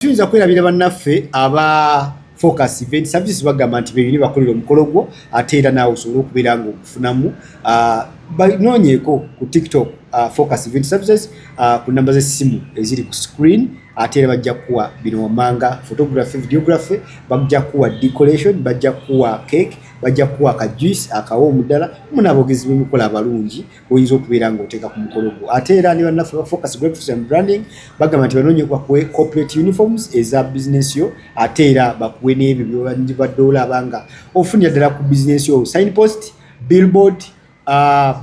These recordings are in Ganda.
Tuyinza kwerabira bannaffe aba Focus Event Services, bagamba nti bebini bakolera omukolo gwo, ate era naawe osobole okubeera nga ogufunamu. Banoonyeeko ku TikTok, Focus Event Services, ku namba z'essimu eziri ku screen, ate era bajja kukuwa bino wammanga: photography, videography, bajja kukuwa decoration, bajja kukuwa cake, bajja kukuwa aka juice akawoomu ddala, mu n'aboogezi b'emikolo abalungi oyinza okubeera ng'oteeka ku mukolo gwo. Ate era ne bannaffe ba Focus Graphics and Branding bagamba nti banoonye bakuwe corporate uniforms eza bizinesi yo, ate era bakuwe n'ebyo byobadde olaba nga ofunira ddala ku bizinesi yo, signpost, billboard,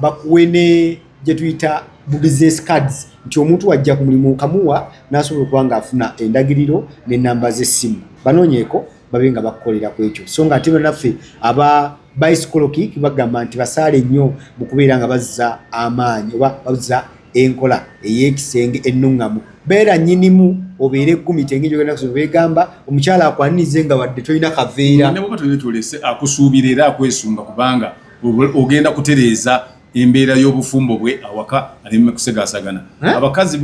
bakuwe ne gye tuyita bu business cards, nti omuntu wajja ku mulimu okamuwa n'asobola okuba ng'afuna endagiriro n'ennamba z'essimu. Banoonyeeko babe nga bakukolera ku ekyo. So nga ate bannaffe aba Bicycle Kick bagamba nti basaale nnyo mu kubeera nga bazza amaanyi oba bazza enkola ey'ekisenge ennuŋŋamu. Beera nnyinimu, obeere eggumi tenge gyogenda kusoma, beegamba omukyala akwanirize nga wadde tolina kaveera. Ne bwoba tolina kyolese, akusuubira era akwesunga, kubanga ogenda kutereeza embeera y'obufumbo bwe awaka aleme kusegasagana. Abakazi,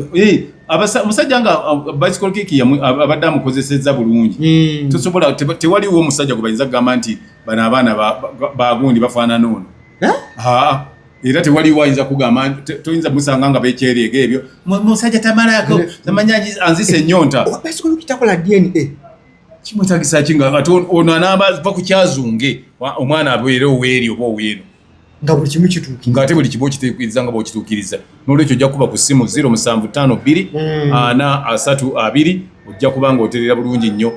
omusajja nga Bicycle Kick abadde amukozesezza bulungi, tosobola tewaliwo omusajja gwe bayinza kugamba nti bano abaana bagundi bafaanana ono. Aa, era tewaliwo ayinza kugamba toyinza musanga nga bekyereega ebyo. Musajja tamalaako, tamanya anzisa ennyonta. Owa Bicycle Kick takola DNA? Kimwetagisa ki nga ate ono anaaba va ku kyazunge omwana abeere oweeri oba oweeno? Nga buli kimu kituukire. Ng'ate buli kimu okituukiriza nga bw'okituukiriza. N'olwekyo ojja kuba ku ssimu 0752 432, ojja kuba ng'oterera bulungi nnyo.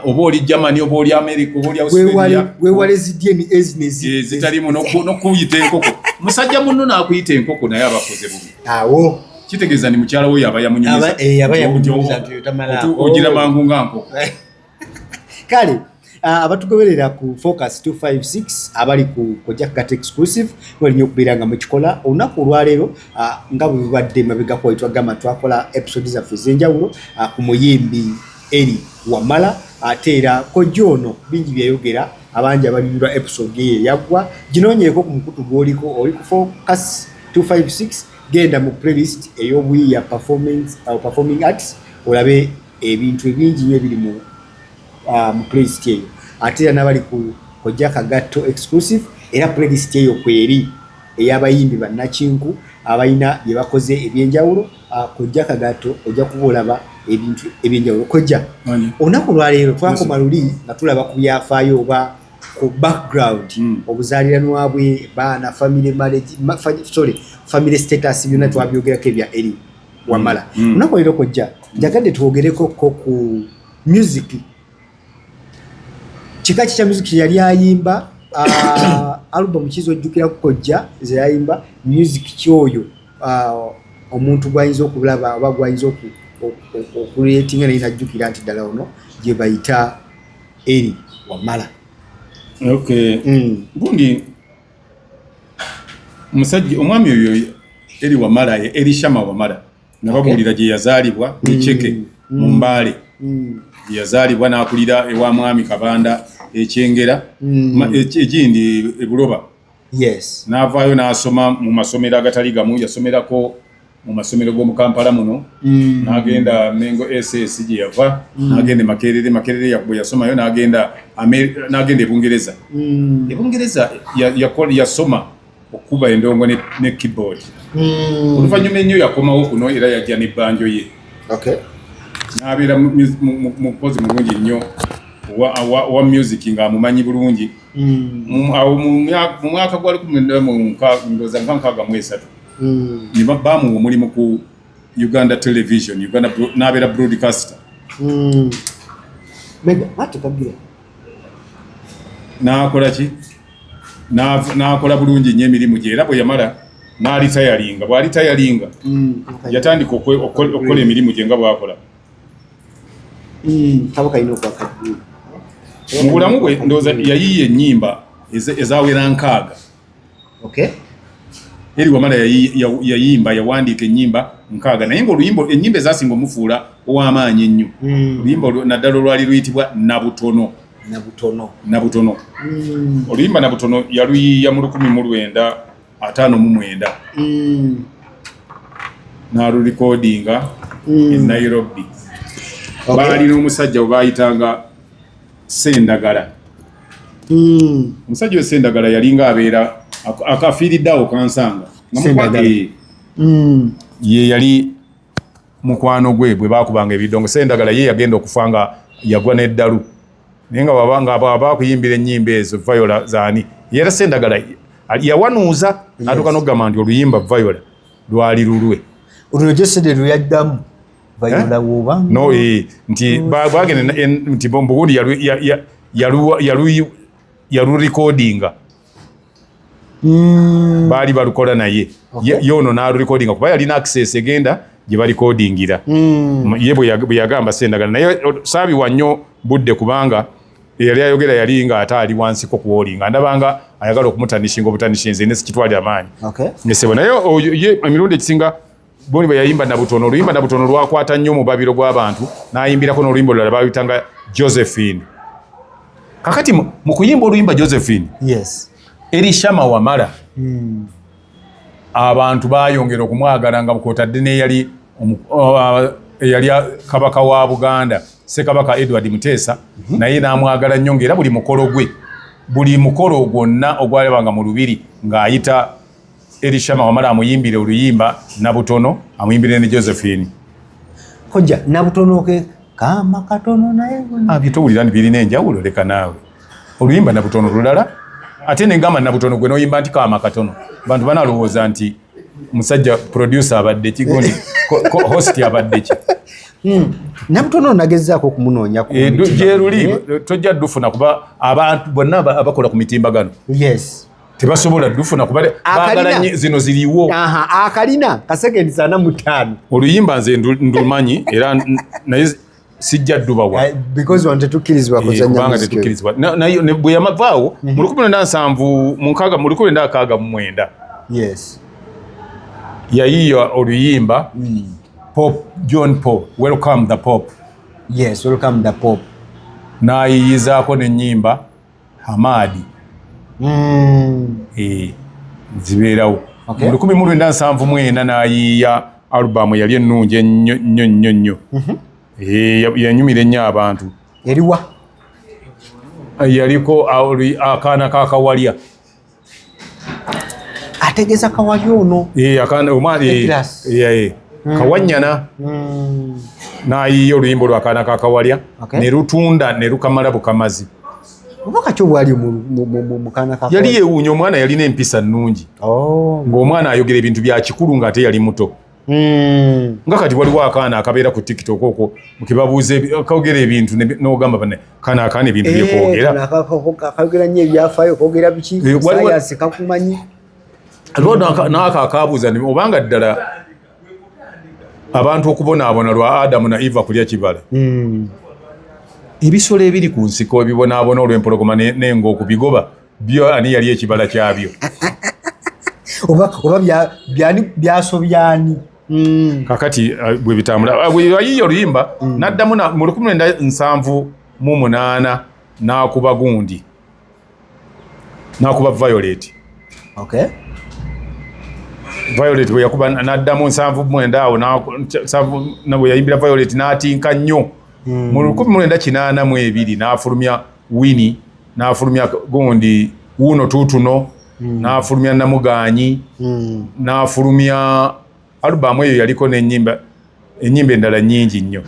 Oba oli Germany, oba oli America, oba oli Australia. Weewale zi DNA zino. Ezitalimu n'okuyita enkoko. Musajja munno n'akuyita enkoko, naye aba akoze bubi. Awo. Kitegeeza ni mukyala we yaba yamunyumiza. Aba yamunyumiza nti oyo tamalaako. Ogira mangu nga nkoko. Kale abatugoberera ku Focus 256, abali ku Kojja Kagatto Exclusive, mwerinnya okubeera nga mukikola olunaku olwaleero. Nga bwe bubadde mabegako twagamba twakola episode zaffe ez'enjawulo ku muyimbi Elly Wamala, ate era kojja ono bingi byeyayogera. Abangi abanyumirwa episode eyo eyaggwa, ginoonyeeko ku mukutu gw'oliko. Oli ku Focus 256, genda mu playlist ey'obuyiiya performance, performing arts, olabe ebintu ebingi nnyo ebiri mu playlist eyo. Ate era n'abali ku Kojja Kagatto Exclusive, era playlist eyo kweri ey'abayimbi bannakinku abalina bye bakoze ebyenjawulo. Kojja Kagatto ojja kuba olaba ebintu ebyenjawulo. Kojja, olunaku olwaleero twakoma luli nga tulaba ku byafaayo oba ku background, obuzaaliranwa bwe, baana, family marriage, sorry, family status, byonna twabyogerako ebya Elly Wamala. Olunaku olwaleero, kojja, njagadde twogereko ko ku music. Kika ki kya music kye yali ayimba? Album kiza ojjukiraku, kojja, ze yayimba? Music kyoyo omuntu gwayinza okulaba oba gwayinza okuretinga naye najjukira nti ddala ono gye bayita Elly Wamala? Okay. Gundi omusajja, omwami oyo Elly Wamala ye Elishama Wamala. Nababuulira gye yazaalibwa ekyeke mu Mbaale, gye yazaalibwa n'akulira ewa mwami Kabanda Ekyengera, egindi ebuloba. N'avaayo n'asoma mu masomero agatali gamu. Yasomerako mu masomero g'omu Kampala muno, n'agenda Mengo SS gye yava, n'agenda e Makerere. Makerere bwe yasomayo, n'agenda e Bungereza. E Bungereza yasoma okukuba endongo ne keyboard. Oluvannyuma ennyo yakomawo kuno, era yajja n'ebbanjo ye, n'abeera mukozi mulungi nnyo owa music, ng'amumanyi bulungi. Awo mu mwaka gwa 1963 ne bamuwa omulimu ku Uganda Television, Uganda n'abeera broadcaster. Mega ate kagira. N'akola ki? N'akola bulungi nnyo emirimu gye, era bwe yamala n'alitayalinga. Bw'alitayalinga, yatandika okukola emirimu gye nga bw'akola. Kaba kalina okwaka. Mu bulamu bwe ndowooza yayiiya ennyimba ezawera 60. Elly Wamala yayimba, yawandiika ennyimba 60, naye ngaoluyimba, ennyimba ezasinga omufuula ow'amaanyi ennyo, oluyimba naddala olwali luyitibwa Nabutono. Nabutono. Nabutono. Oluyimba Nabutono yaluyiiya mu 1959, n'alulikodinga e Nairobi. Baali n'omusajja bwe bayitanga Sendagala. Omusajja oyo Sendagala yalinga abeera akafiiridde awo kansanga. Ye yali mukwano gwe bwe bakubanga ebidongo. Sendagala ye yagenda okufa nga yagwa n'eddalu, naye nga wabanga baba akuyimbira ennyimba ezo Viola zaani, era Sendagala yawanuuza n'atuuka n'okugamba nti oluyimba Viola lwali lulwe. Olwo Jesede lwe yaddamu Viola woba no nti bagenda nti mbugundi yalurekodinga. Baali balukola naye yono n'alurekodinga kuba yalina access egenda gye balikodingira. Ye bwe yagamba Sendagala, naye saabiwa nnyo budde kubanga eyali ayogera yali nga ate ali wansiko kuwolinga, ndabanga ayagala okumutanishinga obutanishinze ne sikitwalira maanyi. Nesebo naye ye emirundi ekisinga boni bwe yayimba Nabutono, oluyimba Nabutono lwakwata nnyo omubabiro gw'abantu, n'ayimbirako n'oluyimba olulala baluyitanga Josephine. Kakati mu kuyimba oluyimba Josephine, Erishama Wamala, abantu bayongera okumwagala nga kwotadde n'eyali eyali kabaka wa Buganda, Ssekabaka Edward Muteesa, naye n'amwagala nnyo, ng'era buli mukolo gwe, buli mukolo gwonna ogwalabanga mu lubiri, ng'ayita Erishama Wamala amuyimbire oluyimba Nabutono, amuyimbire ne Josephine. Kojja, Nabutono ke kama katono naye Byetowulira nti birina enjawulo, leka naawe. Oluyimba Nabutono lulala, ate nengamba Nabutono gwe noyimba nti kaama katono, bantu banalowooza nti musajja producer abadde ki, gundi host abadde ki? Nabutono nagezaako okumunoonya ku mitimbagano. Gyeruli, tojja dufuna kuba abantu bonna abakola ku mitimbagano tebasobola dufuna kuba baagala nnyo zino ziriwo. Aha, akalina ka seconds 45. Oluyimba nze ndumanyi era naye sijja ddubawa. Because wano tetukkirizibwa kuzannya kubanga muziki. Tetukkirizibwa. Naye bwe yamavaawo mu 1976, mu 1969, yayiiya oluyimba Pope John Paul, Welcome the Pope. Yes, Welcome the Pope. N'ayiyizaako n'ennyimba Hamadi. Zibeerawo. Mu 1974 n'ayiiya alubamu yali ennungi ennyo nnyo nnyo nnyo. Yanyumira ennyo abantu. Eriwa? Yaliko akaana ka Kawalya. Ategeeza Kawalya ono. Akaana omwana, Class. Kawanyana. N'ayiiya oluyimba olwo akaana ka Kawalya ne lutunda ne lukamala bukamazi. Oba kaki obwali mu kaana ka Yali Kawalya? Yeewuunya, omwana yalina empisa nnungi, ng'omwana ayogera ebintu bya kikulu ng'ate yali muto. Nga kati waliwo akaana akabeera ku TikTok okwo kebabuuza kogera ebintu n'ogamba bane kana akaana ebintu byekwogera. Kano akayogera nnyo ebyafaayo, kogera biki, sayansi kakumanyi. Aliwo n'ako akabuuza nti obanga ddala abantu okubonaabona lwa Adamu na Eva kulya kibala, ebisolo ebiri ku nsiko ebibonaabona olw'empologoma n'engo okubigoba, byo ani yali ekibala kyabyo? Oba byani byasobyani? Kakati bwe bitambula, bwe yayiiya oluyimba n'addamu mu 1978 n'akuba gundi, n'akuba Violet. Violet bwe yakuba n'addamu 79 awo bwe yayimbira Violet n'atinka nnyo. Mu 1982 n'afulumya Winnie, n'afulumya gundi wuuno tuutuno, n'afulumya Namuganyi, n'afulumya alubamu eyo yaliko n'ennyimba, ennyimba endala nnyingi nnyo.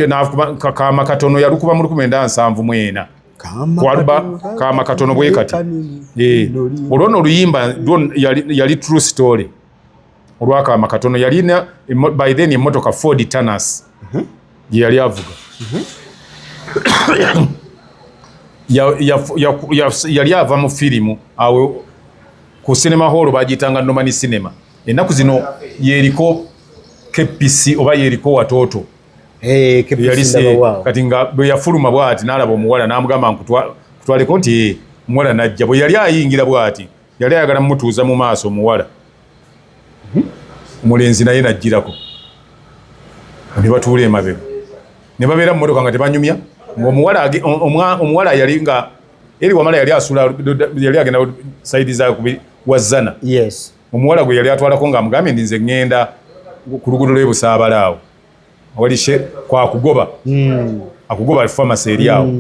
N'akuba kaama katono, yalukuba mu 1974. Kaama Kwaluba katono, kaama katono bwe kati. Kanini, lino lino. Olwo nno oluyimba lwo yali true story. Olwakaama katono yalina by then emmotoka Ford Taunus gye yali avuga. Yali ava mu firimu awo ku cinema hall bagiyitanga Norman Cinema. Ennaku zino yeriko KPC oba yeriko Watoto. KPC Yali ndaba waawo. Kati nga bwe yafuluma bw'ati n'alaba omuwala n'amugamba nkutwaleko nti omuwala n'ajja. Bwe yali ayingira bw'ati yali ayagala mumutuuza mu maaso omuwala. Omulenzi naye n'ajjirako. Ne batuula emabega. Ne babeera mu mmotoka nga tebanyumya. Ng'omuwala omuwala yali nga Eri Wamala yali asula, yali agenda sayidi za wa Zana. Omuwala gwe yali atwalako ng'amugambye nti nze ŋŋenda ku luguudo lw'e Busaabala awo. Awali kwakugoba akugoba pharmacy eri awo.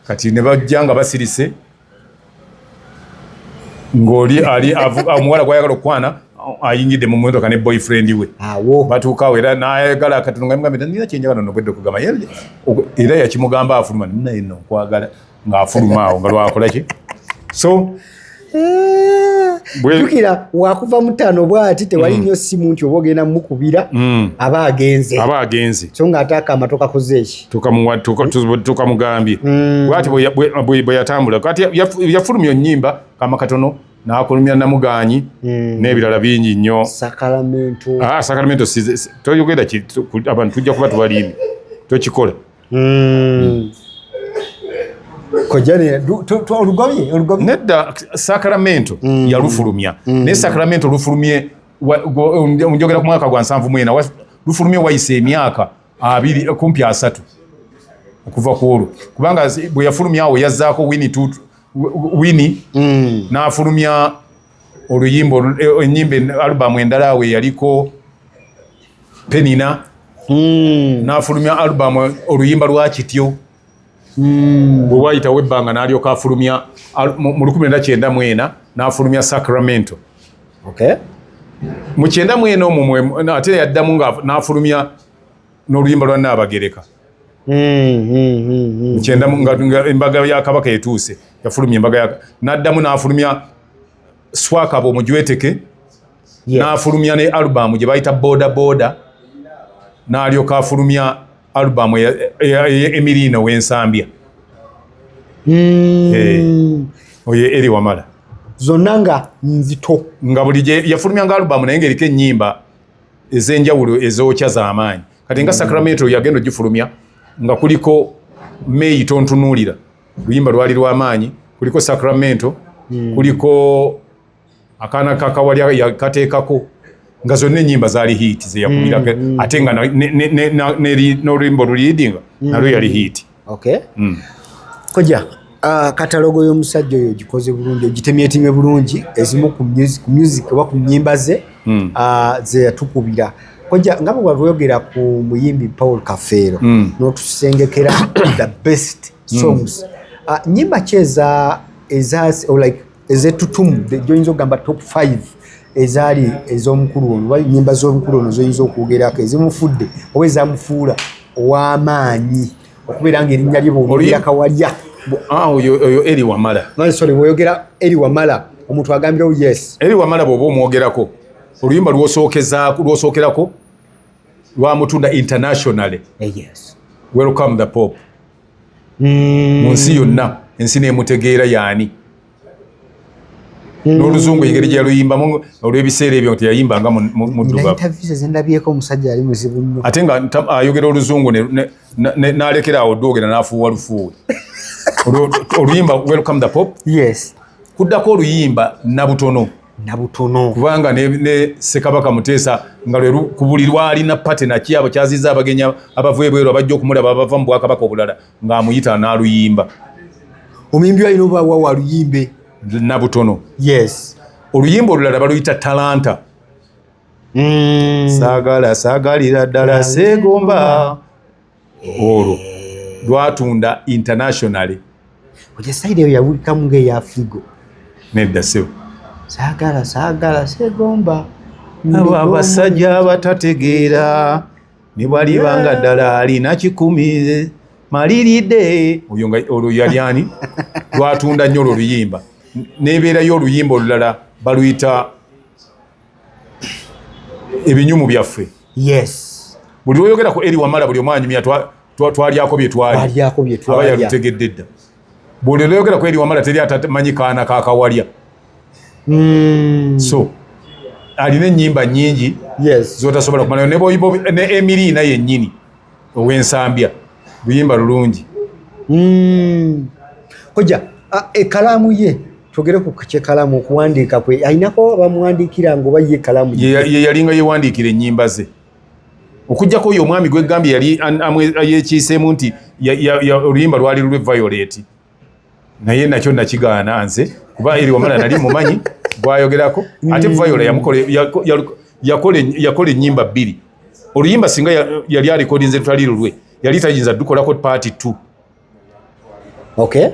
Kati ne bajja nga basirise, ng'oli ali omuwala gwayagala okukwana ayingidde mu motoka ne boyfriend we. Awo. Batuukawo era nayagala katono nga mugambye, nina kyenjagala nno obwedde okugamba. Era yakimugamba afuluma, naye nno nkwagala, ng'afuluma awo nga lwakola ki, so Jjukira wakuva mu ttaano bw'ati, tewali nnyo simu nti oba ogenda mukubira, aba agenze. Aba agenze. So ng'ate akama tokakoze eki. Tukamugambye bwati bwe yatambula. Kati yafulumya ennyimba kama katono n'akulumya Namuganyi n'ebirala bingi nnyo. Sakalamento. Ah, Sakalamento toyogera abantu tujja kuba tubalimbye, tokikola. Kojja olugobye olugobye. Nedda, Sacramento yalufulumya, naye Sacramento lufulumye njogera ku mwaka gwa 74, lufulumye wayise emyaka 20, kumpi 30 okuva ku olwo, kubanga bwe yafulumya awo yazzaako Wini Wini, n'afulumya oluyimba ennyimba alubamu endala awo eyaliko Penina, n'afulumya alubamu oluyimba lwa Kityo. Bwe wayitawo ebbanga n'alyoka afulumya mu 1994 n'afulumya Sacramento. Mu 94 omwo ate yaddamu nga n'afulumya n'oluyimba lwa Nnaabagereka. Mu kyenda nga embaga ya Kabaka etuuse, yafulumya embaga ya, n'addamu n'afulumya Swakaba Omujweteke, n'afulumya ne alubamu gye bayita Boda Boda, n'alyoka afulumya alubamu Emiriino w'Ensambya. Oyo Eri Wamala. Zonna nga nzito. Nga buli gye yafulumyanga alubamu naye ng'eriko ennyimba ez'enjawulo ezookya z'amaanyi. Kati nga Sacramento yagenda ogifulumya nga kuliko Meyi Tontunuulira, luyimba lwali lw'amaanyi, kuliko Sacramento, kuliko Akaana Kakawalya yakateekako, nga zonna ennyimba zaali hit zeyakubirako, ate nga n'oluyimba oluleadinga nalwo yali hit. Okay. Koja, catalogue y'omusajja oyo ogikoze bulungi, ogitemyetemye bulungi, ezimu ku music oba ku nnyimba ze ze yatukubira. Koja, nga bwe wayogera ku muyimbi Paul Kafeero, n'otusengekera the best songs, nnyimba ki eza or like ez'ettutumu gy'oyinza okugamba top 5 ezaali ez'omukulu ono, oba ennyimba z'omukulu ono z'oyinza okwogerako ezimufudde oba ezamufuula ow'amaanyi okubeera ng'erinnya lye bw'oyogera Kawalya? Ah, oyo Eri Wamala. No, sorry, bw'oyogera Eri Wamala omuntu agambirawo yes. Eri Wamala bw'oba omwogerako, oluyimba lwosookerako lwamutunda internationally. Welcome the Pope. Mu nsi yonna, ensi nemutegeera yaani, n'oluzungu engeri gye yaluyimbamu olw'ebiseera ebyo teyayimbanga muddugavu. Interviews ezendabyeko omusajja yali muzibu nnyo. Ate nga ayogera oluzungu n'alekera awo dwogera n'afuuwa lufuuwe. Oluyimba Welcome the Pope. Kuddako oluyimba Nabutono. Nabutono. Kubanga ne Ssekabaka Muteesa nga lwe ku buli lwalina pate nakyabo kyaziza abagenyi abava ebweru abajja okumulaba abava mu bwakabaka obulala, ng'amuyita n'aluyimba. Omuyimbi alina oba wa waluyimbe. Nabutono. Oluyimba olulala baluyita Talanta. Saagala saagalira ddala seegomba, olwo lwatunda internationally. Oja side eyo yawulikamu ng'eya Figo. Nedda ssebo. Saagala saagala segomba. Abo abasajja abatategeera ne bwalibanga ddala alina 100 maliridde oyo nga olwo yali ani, lwatunda nnyo olwo oluyimba. Nebeerayo oluyimba olulala baluyita Ebinyumu Byaffe. Buli lwoyogera ku Eri Wamala, buli omu anyumya twalyako bye twali. Twalyako bye aba twalya. Yalutegedde dda. Buli lwoyogera ku Eri Wamala teri atamanyi Kaana Kakawalya. So alina ennyimba nnyingi zotasobola kumalayo ne ne Emiriina yennyini ow'Ensambya luyimba lulungi. Koja, ekkalaamu ye, twogere ku kyekkalaamu, okuwandiika kwe, ayinako abamuwandiikira nga oba ye ekkalaamu ye? Ye yalinga yewandiikira ennyimba ze, okugjako oyo omwami gwegambye yali yekiiseemu nti oluyimba lwali lulwe Violet, naye nakyo nakigaana nze, kuba Eri Wamala nali mumanyi gwayogerako. Ate Viola yakola ennyimba bbiri. Oluyimba singa yali alikodinze lutali lulwe, yali tayinza dukolako part 2. Okay.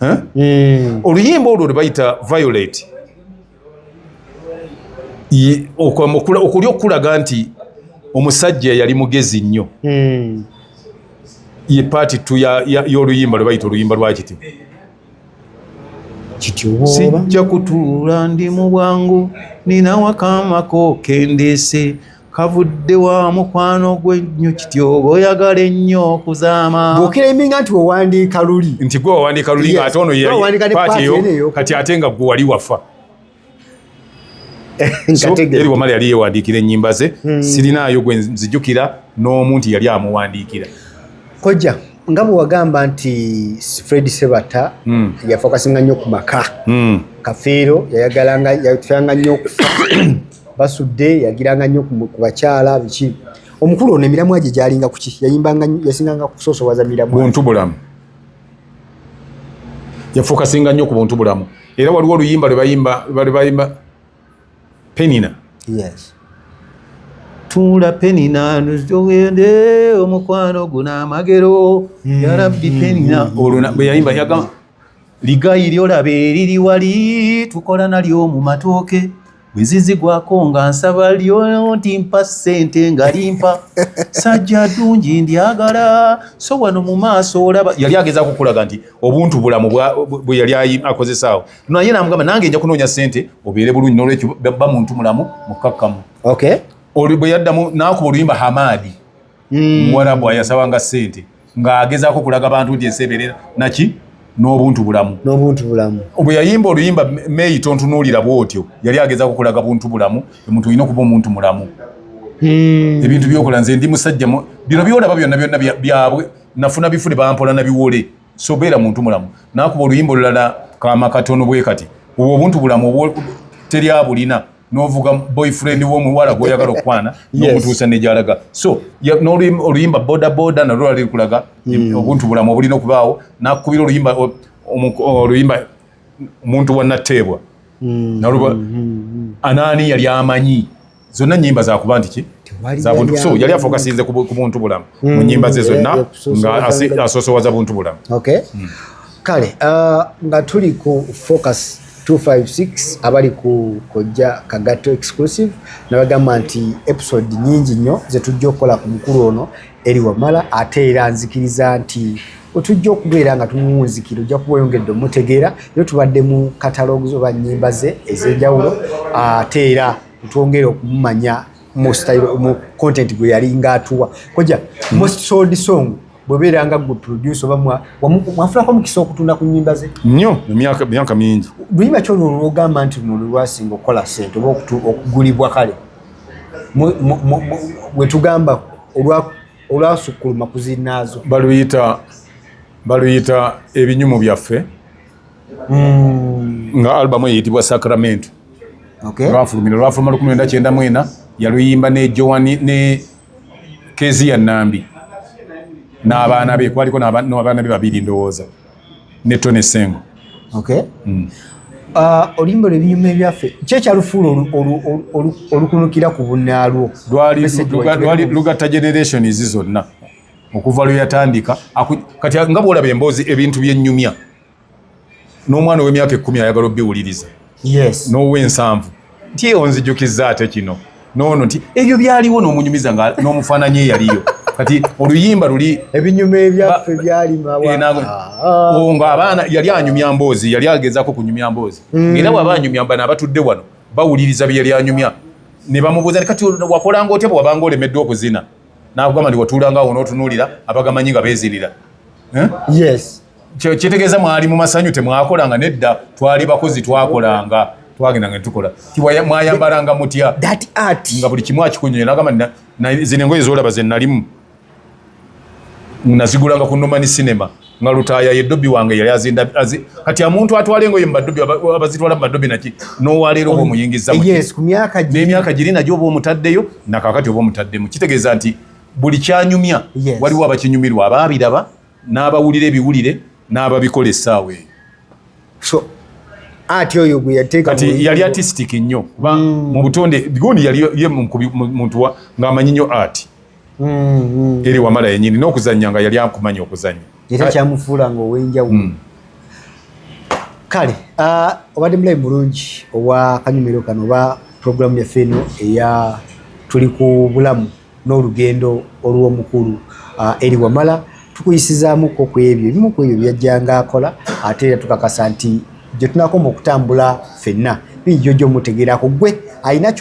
Eh? Oluyimba olwo lwe bayita Violet, okuli okulaga nti omusajja yali mugezi nnyo. Ye part 2 y'oluyimba lwe bayita oluyimba lwa Kityo. Kityo bwoba. Sijja kutuula, ndi mu bwangu, nina wakamako kendeese, kavudde wa mukwano gwennyo, kityo oyagala ennyo okuzaama. Bw'oclaiminga nti owandiika luli. Nti gwe wawandiika luli, nga ate ono ye Wawandiika ne part part eyo eno eyo. Kati ate nga gwe wali wafa. So, Nkategeera. Eri Wamala yali yewandiikira ennyimba ze. Sirinaayo gwe nzijukira n'omu nti yali amuwandiikira. Kojja, nga bwe wagamba nti Fred Sebata yafocusinga nnyo ku maka. Kafeero yayagalanga, yatuyanga nnyo okufa basudde, yagiranga nnyo ku bakyala biki. Omukulu ono emiramwa gye gyalinga kuki? Yayimbanga nnyo, yasinganga kusoosowaza miramwa. Buntu bulamu. Yafocusinga nnyo ku buntu bulamu, era waliwo oluyimba lwe bayimba Penina. Tuula Penina, ogende omukwano guno amagero, yarabbi Penina. Olwo bwe yayimba yagamba ligayi lyolaba eriri wali, tukola nalyo mu matooke, bwe zizigwako nga nsaba lyo nti mpa ssente nga limpa sajja ddungi ndyagala. So wano mu maaso olaba yali agezaako okulaga nti obuntu bulamu bwe yali akozesaawo, naye namugamba nange nja kunoonya ssente obeere bulungi, nolwekyo ba muntu mulamu mukkakkamu. Olwo bwe yaddamu n'akuba oluyimba Hamadi, muwarabu ayasabanga ssente, ng'agezaako okulaga bantu nti ensi ebeerera naki n'obuntu bulamu. N'obuntu bulamu. Bwe yayimba oluyimba Meeyi Tontunuulira bw'otyo, yali agezaako okulaga buntu bulamu, omuntu olina okuba omuntu mulamu. Ebintu byokola, nze ndi musajja bino byolaba byonna byonna byabwe nafuna bifu ne bampola na biwole, so beera muntu mulamu. Nakuba oluyimba olulala kama katono bwe kati, obwo obuntu bulamu obwo teri abulina, n'ovuga boyfriend w'omuwala gw'oyagala okukwana n'omutuusa negyalaga. So oluyimba Boda Boda nalwo lwali lukulaga obuntu bulamu obulina okubaawo. Nakubira oluyimba oluyimba omuntu wa Nateebwa nalwo anaani yali amanyi zonna nyimba zakuba nti ki. Tewali Za buntu. yali So yali amanyi. afocusinze ku buntu bulamu mu nyimba ze zonna, Yakusosowaza nga asosowaza buntu bulamu. Okay. Kale nga tuli ku Focus 256, abali ku Kojja Kagato Exclusive, nabagamba nti episode nyingi nnyo zetujja okukola ku mukulu ono Eri Wamala, ate era nzikiriza nti otujja okubeera nga tumuwunzikira, ojja kuba oyongedde omutegeera. Era tubadde mu catalogs oba nnyimba ze ez'enjawulo, ate era twongere okumumanya mu style, mu content gwe yalinga atuwa. Kojja, most sold song, bwebeera nga gwe producer oba mwafunako omukisa okutunda ku nnyimba ze? Nnyo, mu myaka mingi. Luyimba ki olwo lwogamba nti luno lwe lwasinga okukola ssente oba okugulibwa? Kale bwe tugamba olwasukkuluma ku zinnaazo. Baluyita Ebinyumu Byaffe, nga albamu eyitibwa Sacramento. Lwafuluma 1994. Yaluyimba ne Joani ne Kezia Nambi n'abaana be, kwaliko n'abaana be babiri ndowooza, ne Tony Sengo. Okay. Oluyimba lw'Ebinyumu Ebyaffe, ki ekyalufuula olukunukira ku bunnaalwo? Lwali Message lwali lugatta generations zonna okuva lwe yatandika. Kati nga bwolaba emboozi, ebintu byennyumya, n'omwana ow'emyaka 10 ayagala obiwuliriza, n'ow'ensanvu nti onzijukiza ate kino noono nti ebyo byaliwo, n'omunyumiza nga n'omufaananyi eyaliyo. Kati oluyimba luli Ebinyuma ebyaffe byalimawa. Eh, nga abaana yali anyumya mboozi, yali agezaako kunyumya mboozi. Era bw'aba anyumya, bano abatudde wano bawuliriza bye yali anyumya ne bamubuuza nti kati wakolanga otya bwe wabanga olemeddwa okuzina? N'akugamba nti watuulanga awo n'otunuulira abagamanyi nga beezinira. Eh? Yes. Kitegeeza mwali mu masanyu, temwakolanga? Nedda, twali bakozi, twakolanga, twagendanga netukola. Mwayambalanga mutya? That art. Nga buli kimu akikunyonya. Nagamba zino engoye zolaba ze nalimu nazigulanga ku Nomani Cinema, nga Lutaaya ye dobbi wange yali azinda kati omuntu atwala engoye mu badobbi abazitwala mu badobbi naki, n'owaleero oba omuyingiza mu Yes, ku myaka n'emyaka giri nagyo oba omutaddeyo, nakakati oba omutaddemu. Kitegeeza nti buli kyanyumya waliwo abakinyumirwa, abaabiraba n'abawulira ebiwulire n'ababikola essaawa eyo. So Ati oyo gwe yateeka. Kati yali artistic nnyo, kuba mu butonde gundi yali ye muntu ng'amanyi nnyo art. Eri Wamala yennyini n'okuzannya nga yali akumanya okuzannya. Era kyamufuula nga ow'enjawulo. Kale obadde mulabi mulungi owa kanyumiro kano oba puroguramu yaffe eno eya Tuli ku Bulamu n'Olugendo olw'omukulu Eri Wamala. Tukuyisizaamuko ku ebyo ebimu ku ebyo byajjanga akola, ate era tukakasa nti gye tunakoma okutambula ffenna bingi gyojja omutegeerako. Gwe alina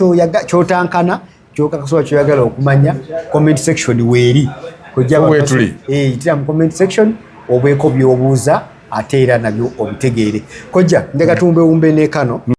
kyotankana, kyokakasa, kyoyagala okumanya, comment section weeri. Weetuli. Yitira mu comment section obeeko by'obuuza, ate era nabyo obitegeere. Kojja, njagala tuwumbewumbe ne kano.